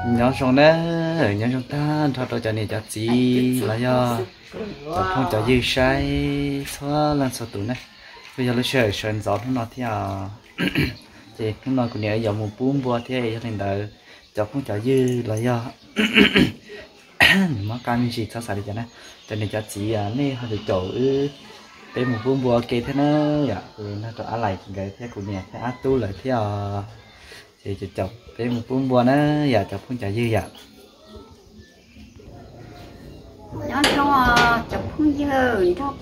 Nyob zoo na, nyob zoo tag nrho rau cov niam cov txiv los yog cov phooj cov ywg saib txhua leej txhua tus na. Kuj yog lub sij hawm sawv ntxov hnub no thiab os. Ces hnub no kuv niam yuav mus pub npua thiab, yog li ntawd cov phooj cov ywg los yog nws muab qab me ntsis txhob xav li cas na, cov niam cov txiv nej ho caum caum wb, peb mus pub npua ua ke thiab na. Yom, kuv nrog rau Ab Lais nkawd thiab kuv niam thiab Ab Tub lawv thiab os. Ces caum caum peb mus pub npua na, yom cov phooj cov ywg yom. Nyob zoo cov phooj ywg, nrog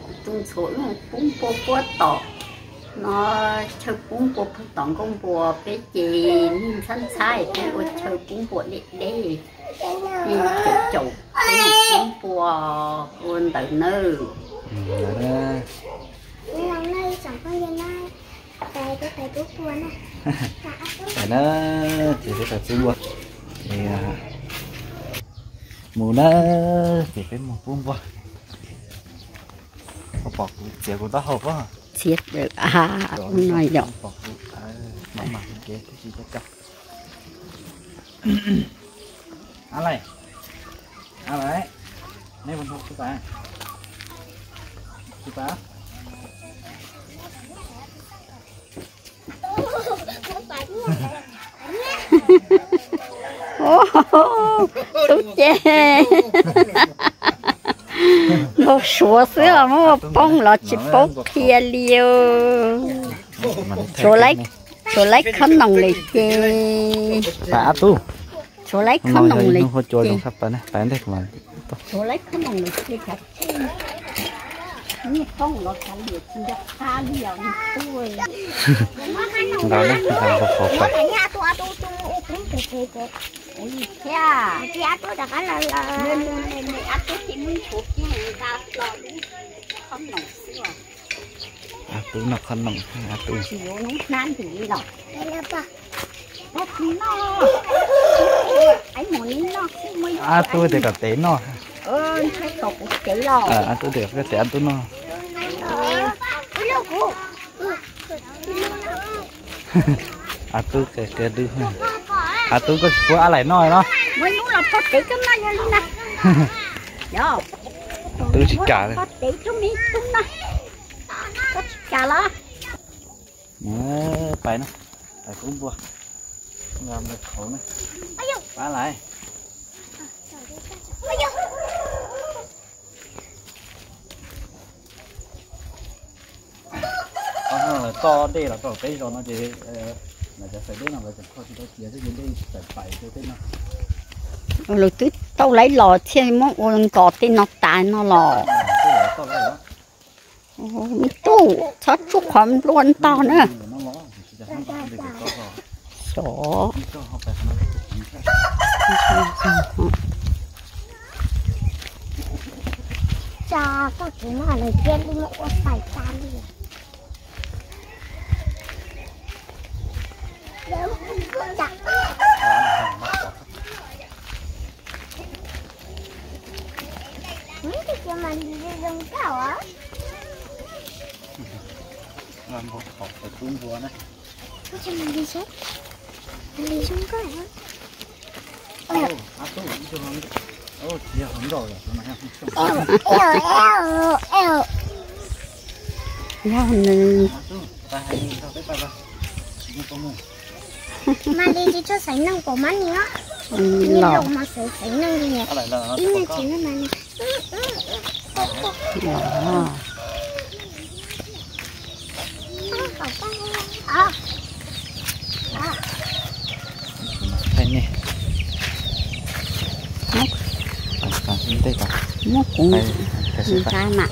kuv tus ntxhuav wb mus pub npua puag tom no, chaw pub npua puag tom nkuaj npua peb ces neeg ntxhab ntxhab peb ua chaw pub npua deb deb, caum caum peb mus pub npua ua ntawd nawb. Tais na, ces peb tais pub npua, ces mus na, ces peb mus pub npua. Koj pom kuv txiav kuv taub hau pob? Txiav, no yom. Pom kuv mam mam kev tib si cov cov. Ab Lais, Ab Lais, neb puas hnov kuv tas? Kuv tas. Tub ces npau suav xwb os, muab ua poob los tsis paub qhia li. Tshuav laib khob noom lawm ces, tshuav laib khob noom lawm ces, tshuav laib khob noom lawm ces, nws poob los kav liam tsis nco qab li os. Nqa nqa npau suav pais. Ab Tub noj khob noom, Ab Tub. Ab Tub tias kom tev noj. Ab Tub tias koj tev Ab Tub noj. Ab Tub qia qia dub. Ab Tub koj tsis pub Ab Lais noj no. Ab Tub tsis kam li. Pais na, pais pub npua. Nqa npua khauv na. Pab lais. Lawv toj dej los rau peb zos no ces lawv cov sawv deb no lawv tseem kho tsis tau cia xwb ces dej tawm pais rau tej no. Lawv twb tau laiv los thiaj muab ua nkos tej no tas no los. Me tub, txhob tsuj qhov npua ntog na. Xyov. Tso koj kiag no lawm cia li ua pais tas li. Ua npua khauv pais pub npua na. Yog nws. Mas li tsis tshua xaiv neeg pom mas ni os. Ni los mas xaiv xaiv neeg li os. Ib nyuag txiv neej mas ni. Thaij nej. Muab kuv nqa mas.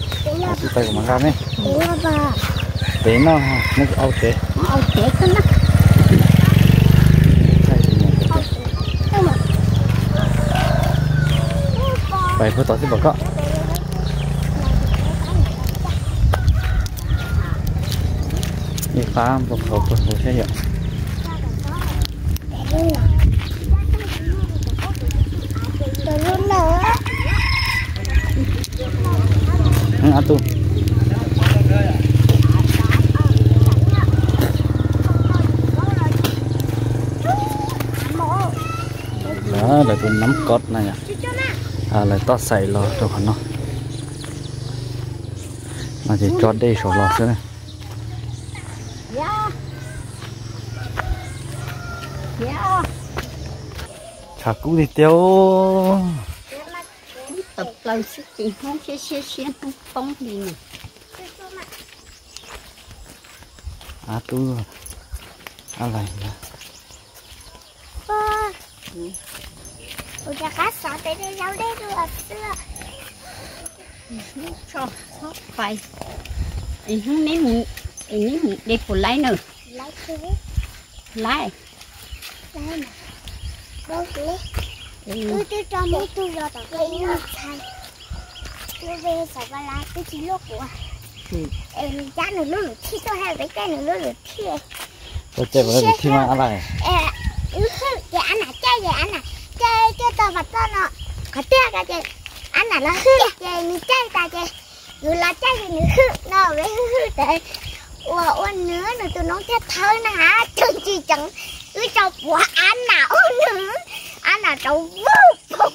Tsis pais kuv mas nqa ne. Tev no, muab kuv au tev. Pais puag tod xwb pom koj. Ib qab npua khauv puag hauv thiab yom. Ab tug. Lawv tus nab kod na yom, lawv toj xaim los rau qhov no, no ces tso dej saum los xwb na. Tshav kub tiag tiag. Tawm plaws xwb ces hnub siab siab siab hnub poob li no. Ab tub, ab lais na. Ua cas qab xov tes de yau dej rau xwb. Hnub tso txhob pais. Es hnub neb mus, es neb mus de puas laib na? Laib. Wb twb tso muab ib tug zos tom koj ib lub ntxhais, lub npe Xav Pas Las twb tsis luaj quav. Es nws cab nws lub lwm thij tuaj, peb caij nws lub lwm thij. Lub lwm thij mas ab lais. Wb hwj ces ab nam caij ces ab nam caij cuaj tog pas toj no qhov twg ko ces ab nam los hwj ces nws caij tas ces yus los caij ces nws hwj no, peb hwj hwj tas ua ua nws, nws tus noob thiaj thawb na has tseem tsis tseev. Wb tso puav ab nam ua nws, ab nam rauv vwj poog.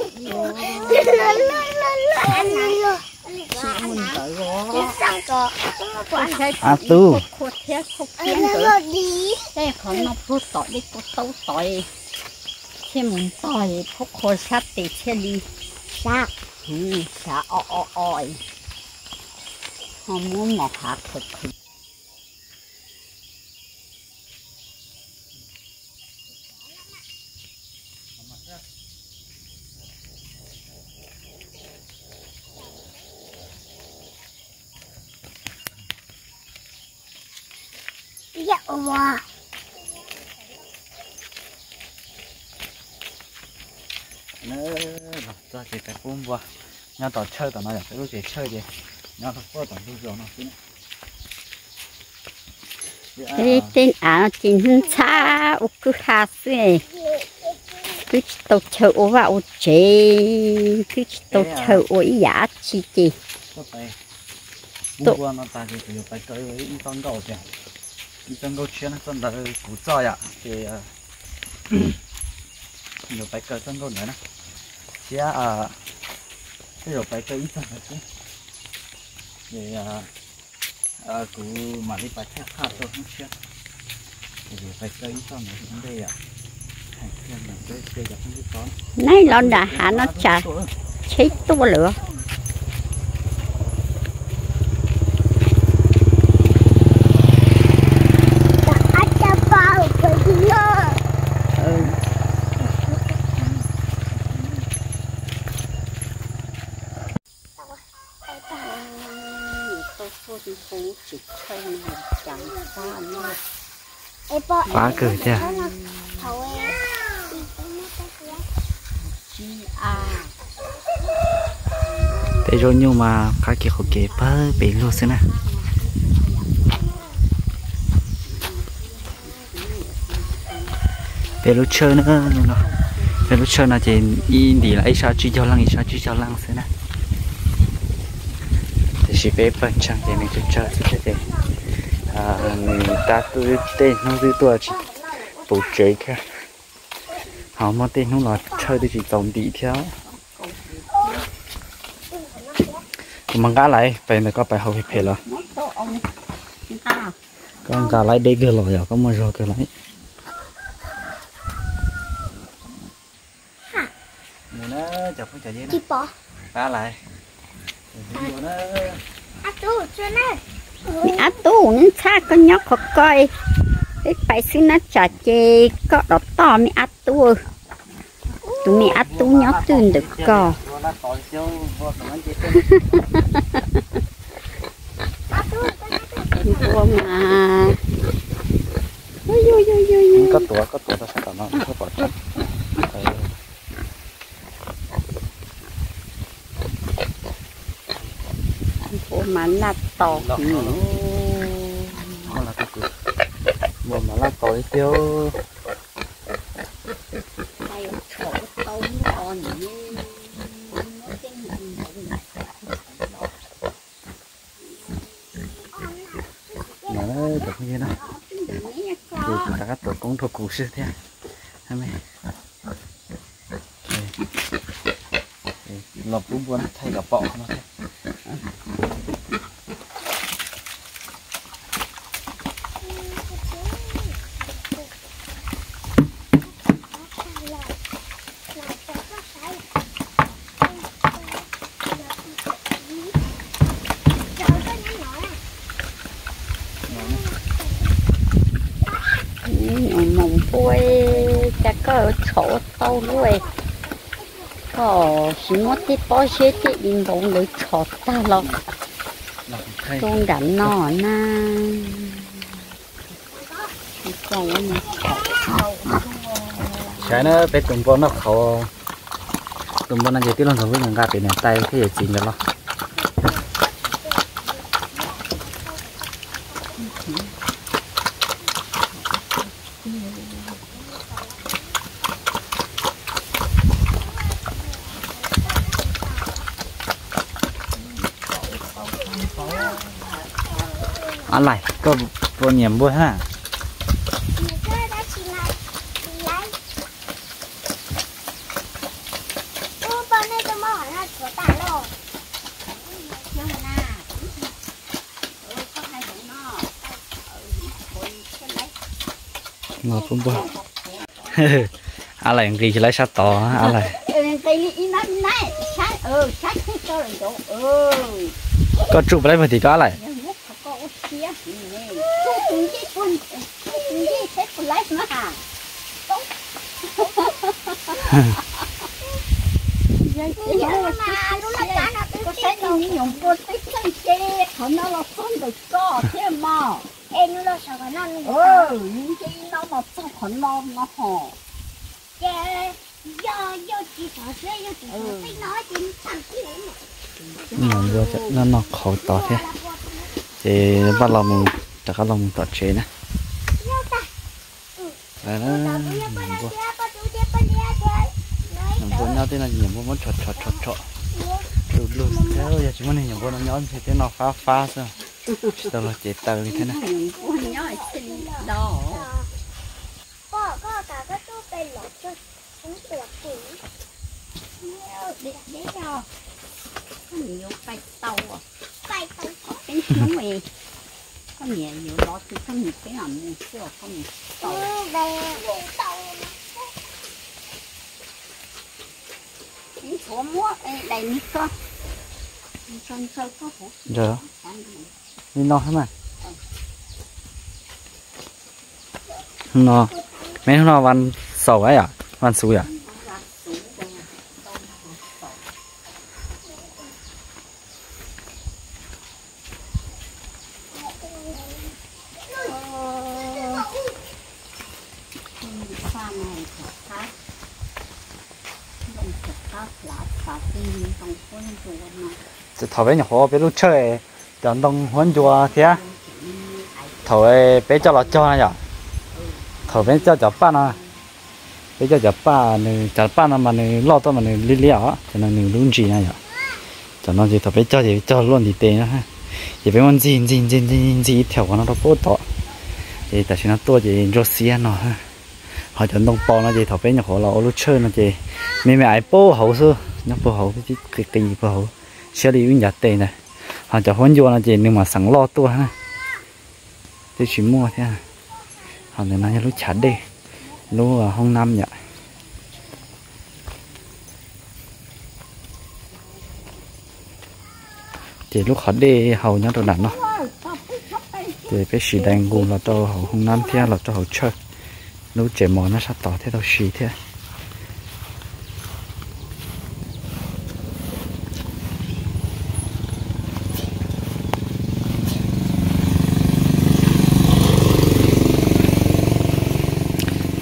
Ab tub, tej qhov no puag tom dej kua taub tod thiaj mus ntog, phab qhua sab tes thiaj li sab, sab o o o, ho muab mos hav qhwv qhwv. Los txog ces peb pub npua nyob tom chaw tom no yom, peb lub tsev chaw ces nyob rau puag tom ntug zos no xwb. Tej av no ces ntxhab ua kwj ha xwb, twb tsis tau chaw ua vaj ua tsev, twb tsis tau chaw ua ib yam dab tsi ces pub npua no tas ces kuv yuav pais kaw ib txoj nkauj tias, ib txoj nkauj tshiab no, txoj ntawd kuv txoj yom ces yuav pais kaw txoj nkauj ntawd na. Thiab tej zaum pais kaw ib txoj ntawd xwb. Ces kuv mam li pais tshaj qhaj rau hnub tshiab, ces yuav pais kaw ib txoj ntawd ua ntej yom. Neb los nram hav no tsam tsheb tuaj lawm. Pab kawg tiag. Tej zaub nyuj mas qab kev qaum kev pawg pes luag xwb na. Peb lub chaw na, peb lub chaw no ces ib ntim los ib sab tsib caug leej, ib sab tsib caug leej xwb na. Tiam sis peb pawg ntseeg ces nws tsawg tsawg xwb thiab ces nws tab twb tej hnub twb tuaj tsis puv tsev thiab, ho muaj tej hnub los chaw twb tsis txaus ntim thiab. Kuv mas nqa laiv pem ntawm koj pais hauv phem phem los. Koj nqa laiv deb kawg los yog koj muaj zog kawg laiv. Ab tub, neb ntxhab koj nyob qhov ko, peb pais xwb nab tsam ces koj dov toj me ab tub. Tus me ab tub nyob twj ntawm ko. Npua mas, koj tuav, koj tuav rau sab tom no, koj pom. Npua mas laj tos. Npua mas laj tos li tiag. Cov phooj ywg na, ces kuv rov qab tuav koob rau kuv xwb thiab. Me, Los pub npua thaij kom pom qhov no thiab. Mus npua, cas koj txhom ua tau luaj, koj tsis muab tej pob zeb tej di nkaus ntawd txhom tag los tu nram no na. Saib na, peb tus npua noj qhauv, tus npua no ces tij laug Ntxoov Vwj mus nqa pem niam tais thiab yawm txiv nkawd los. Ab Laim, koj puas nyiam npua thiab na? Ab Laim nqis tsis laib sab tod, Ab Laim. Koj tsuj puas laib puag tim koj, Ab Laim? Saib me nyuam npua teb txeej ces qhov no los txog ntawm koj thiab mog. Nce no mas txog qhov no no hos. Noj qhauv tod thiab, ces npaj los mus, rov qab los mus tom tsev na. Nyuam npua nyob tej no, nyuam npua muab tshom tshom tshom tshom lug lug thiab, yog tsis muaj niag nyuam npua no nyob ntshe tej no fab fab xwb, tsis tau los cev taws li thiab na. Koj niam yuav los tsis koj niam peb mam mus xwb koj niam. Ntxhuav muab dais ni koj. Ntshaw ntshaw koj hauv. Li no thiab mas. No, mấy hôm no vas xaum yom, vas xu yom. Thaum peb nyuam qhuav peb lub tshawj cov ntoo huab ncua thiab, thaum peb coj los cog no yom, thaum peb coj cov paj no, peb coj cov paj, nws cov paj no mas nws loj tuaj mas nws liab liab os, cov no nws lub ntsis no yom. Cov no ces thaum peb cog ces cog luaj ntiv tes no, ces peb muab ntxig ntxig ntxig ntxig ntxig ib thiam qhov no rau pem tod, ces tam sim no tuaj ces ntsuab xiab no. Ho cov ntoo pos no ces thaum peb nyuam qhuav los ua lub tshawj no ces me me aiv puag hauv xwb, nyob puag hauv qis qis puag hauv, siab li wb ncav tes ntawd. Ho cov huab ncua no ces nws mam xeem loj tuaj na, twb tsis muaj thiab. Ho ntawm no yog lub chav dej, lub hoob nab yom. Ces lub qhov dej haus nyob rau nram no, ces peb siv dais nqus los rau hauv hoob nab thiab los rau hauv tshawj. Lub tsev mov nyob sab tod thiab tau siv thiab.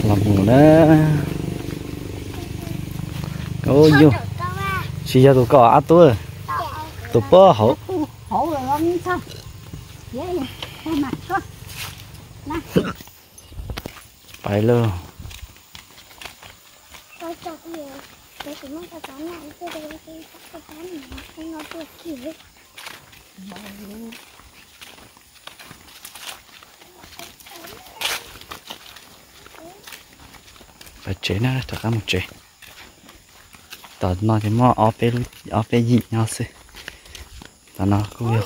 Los mus na. Yus, tsis yog tus ko ab tub, tus puag hauv. Pais lauj. Pais tsev na, rov qab mus tsev. Tom no ces muaj ob peb yim nyob xwb. Tom no kuj yog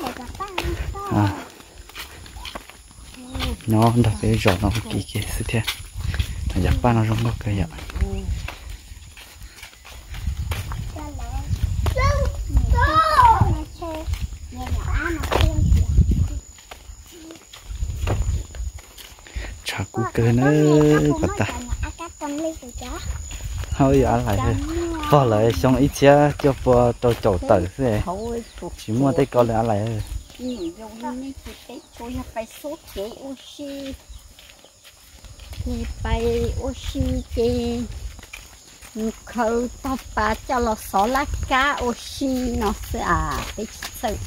nyob nrog peb zos no ua ke kiag xwb thiab. Yav paj no zoo nkauj kawg yom. Tshav kub kawg na, kom tas. Hauj, yog a lais, pog lawv xyoo ib txhiab cuaj pua rau caum tawm xwb, tsis muaj tej ko li a lais. Ces pais ua si ces mus khaws tog pas coj los xov laj kab ua si no xwb as, peb tsis txawj,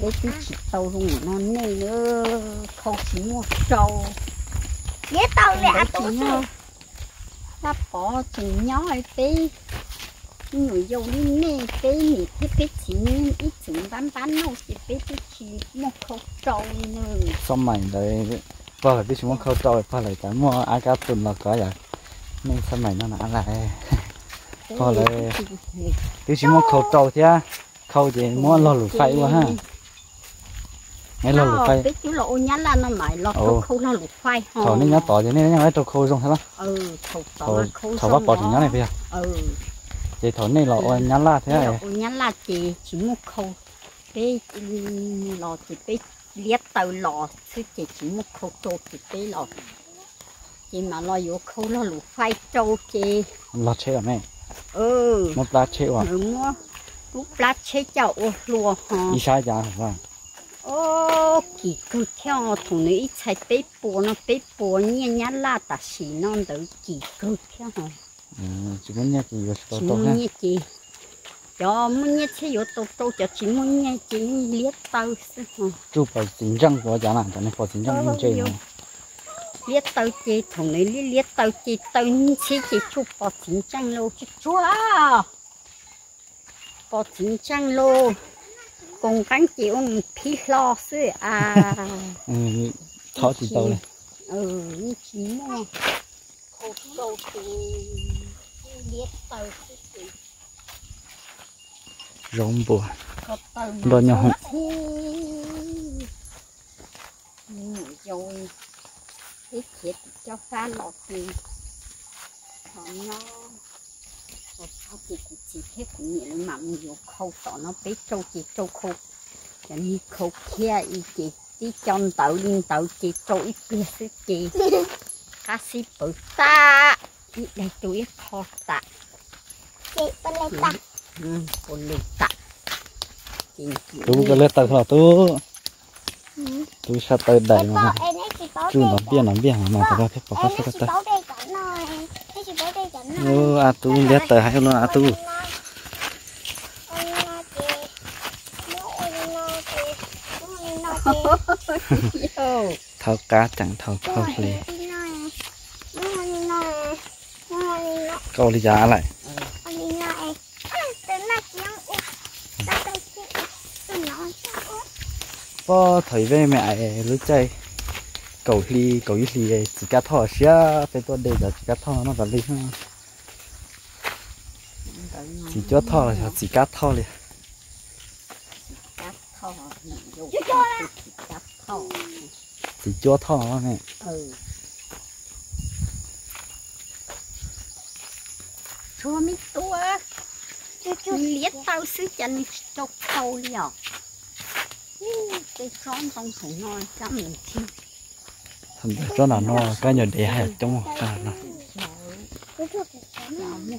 peb twb tsis tau zoo no nej, khau tsis muaj rau. Laj Pov tseem nyob, peb me nyuam yaus li nej, peb niam thiab peb txiv ib txwm npab npab nauj ces peb twb tsis muaj khau rau li na. Xab mais ntawd pog lawv twb tsis muaj khau rau, pog lawv cas muaj ab kab tus los kov yam nej xab mais no na a lais. Pog lawv twb tsis muaj khau rau thiab, khau ces muab log lus faij ua ha. Log lus faij. Peb twb los ua nyab laj no mas los khau log lus faij ho. Thaum nej nyob tod ces nej yeej rau khau zoo thiab los? Thaum Vaj Pov tseem nyob ne puas yog? Ces thaum nej los ua nyab laj thiab, ua nyab laj ces tsis muaj khau, peb los ces peb liab taw los xwb ces tsis muaj khau rau ces peb los, ces mam los yuav khau log lus faij rau ces los tsheb los ne. Muab plab tsheb ua, muab lub plab tsheb coj ua hlua ho. Ib sab cas? Os, kim kawg thiab, thaum nws ib txhais peb puas no, peb puas nyiaj nyab laj tam sim no ntawd kim kawg thiab ho. Tsis muaj nyiaj ces yuav tsis tau rau. Muaj nyiaj ces, cov muaj nyiaj thiaj yuav tau rau, cov tsis muaj nyiaj ces yeej liab taw xwb ho. Tsuj pom txiv ntseej puas cas na, cov neeg pom txiv ntseej ntse. Liab taw ces thaum nws liab liab taw ces taw ntxhiab ces tsuj pom txiv ntseej lauj, tsuj tsuag pom txiv ntseej lauj, kaus nqeeb ces ua mus phib hlo xwb as. Thov tsis tau li. Yeej tsis muaj khau rau ces liab taw xwb ces. Zaub npua, nroj nyob hoom. Me nyuam yaus, peb khiav tim cov fab los ces, ho nyob, ces kuv txiv thiab kuv niam lawv mam mus yuav khau tom no, peb rau ces rau khau, cov niag khau khiab ib ces tib co ntawd li ntawd ces rau ib pliag xwb ces qab xib pawv tag, ib daig rau ib qho tas. Tub, koj liab taw los tub. Tub sab taw dais mas tsuj nrov npiaj nrov npiaj mas mas tas koj thiaj pom koj sab taw. A tub liab taw heev no a tub. Thaub qab tseem thaub thaub hli. Koj ua li cas lawm? Pob thaum ib vej me ais lub caij kaum hli kaum ib hlis txiv kab thoj siab peb tuaj de cov txiv kab thoj no noj tas li. Txiv cuab thoj los yog txiv kab thoj li? Txiv cuab thoj ne. Tshuav me tua, nws liab taw xwb cas nws tsis tau khau li os. Tej tsob ntoo thaum no kab mus ntxhi. Tsob no no kab nyuam dev haj yam coob no. Lawm na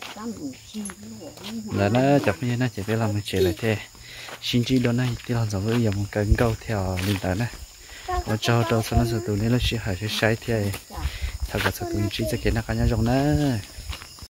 cov phooj ywg na, ces peb los mus tsev lawm thiab. Sib ntsib dua na tij laug Ntxoov, wb yuav mus kaw nkauj thiab li ntawd na. Ua tsaug rau txhua leej txhua tus nej lub sij hawm saib thiab. Thov kom txhua tus ntsib txoj kev noj qab nyob zoo na.